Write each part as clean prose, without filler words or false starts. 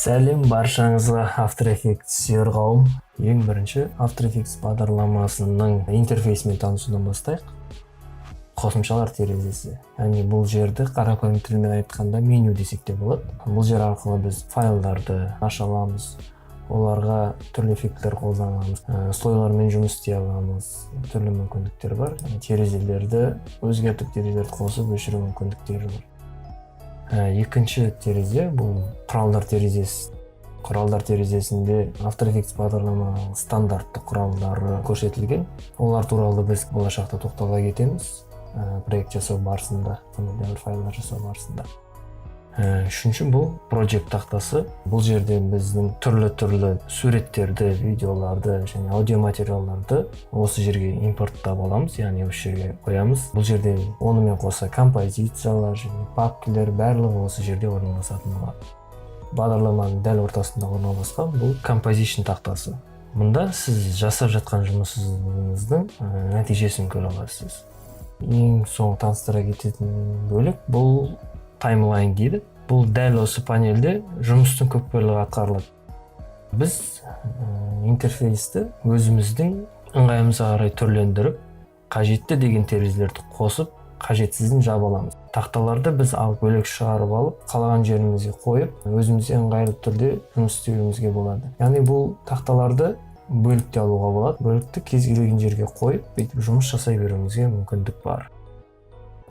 Сәлем баршаңызға, After Effects сүйер қауым! Ең бірінші After Effects бағдарламасының интерфейсімен танысудан бастайық. Қосымшалар терезесі, яғни бұл жерді қарапайым тілмен айтқанда, меню десек те болады. Бұл жер арқылы біз файлдарды аша аламыз, оларға түрлі эффекттер қолдана аламыз, слойлармен жұмыс істей аламыз, түрлі мүмкіндіктер бар. Яғни терезелерді өзгертіп, терезелерді қосып, өшіру мүмкіндіктері бар. Екінші терезе — бұл құралдар терезесі. Құралдар терезесінде After Effects бағдарламаның стандартты құралдары көрсетілген. Олар туралы біз болашақта тоқтала кетеміз проект жасау барысында, қандай да бір файлдар жасау барысында. Үшінші бұл Project тақтасы. Бұл жерде біздің түрлі-түрлі суреттерді, видеоларды және аудиоматериалдарды осы жерге импорттап аламыз, яғни осы жерге қоямыз. Бұл жерде онымен қоса композициялар және папкілер, барлығы осы жерде орналасатын болады. Бағдарламаның дәл ортасында орналасқан бұл Composition тақтасы. Мұнда сіз жасап жатқан жұмысыңыздың нәтижесін көре аласыз. Ең соңғы таныстыра кететін бөлік — бұл таймлайн дейді. Бұл дәл осы панельде жұмыстың көп бөлігі атқарылады. Біз интерфейсті өзіміздің ыңғайымызға қарай түрлендіріп, қажетті деген терезелерді қосып, қажетсізін жаба аламыз. Тақталарды біз алып, бөлек шығарып алып, қалаған жерімізге қойып, өзімізге ыңғайлы түрде жұмыс істеуімізге болады. Яғни бұл тақталарды бөліп те алуға болады. Бөлікті кез келген жерге қойып, бүйтіп жұмыс жасай беруімізге мүмкіндік бар.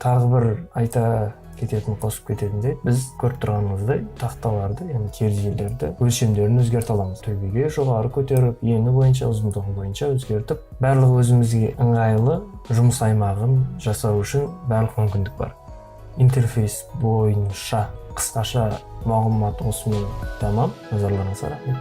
Тағы бір айта кететін, қосып кететін жайт: біз көріп тұрғанымыздай, тақталарды, яғни терезелерді өлшемдерін өзгерте аламыз. Төбеге, жоғары көтеріп, ені бойынша, ұзындығы бойынша өзгертіп, барлығы өзімізге ыңғайлы жұмыс аймағын жасау үшін барлық мүмкіндік бар. Интерфейс бойынша қысқаша мағлұмат осымен тамам. Назарларыңызға рахмет.